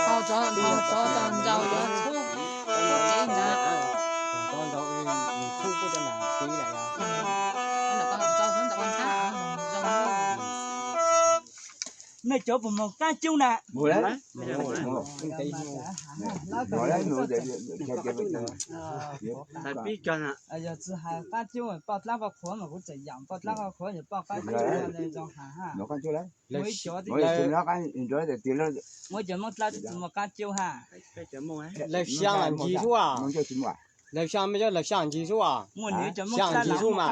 Hau tsov, tsov ntsaus yuav txhub lub cev ntawd. Nej cov puas mus qab cub na? Yog tsis hais qab cub poj dlab poj qhuav mas kuv tseem yam poj dlab poj qhuav yog poj qab cub zoo ha. Muaj cov Moob Dlab twb tsis muaj qab cub ha. Lawv xyaa ncig xwb as. Lawv xyaa, lawv xyaa ncig xwb as. Xyaa ncig xwb mas.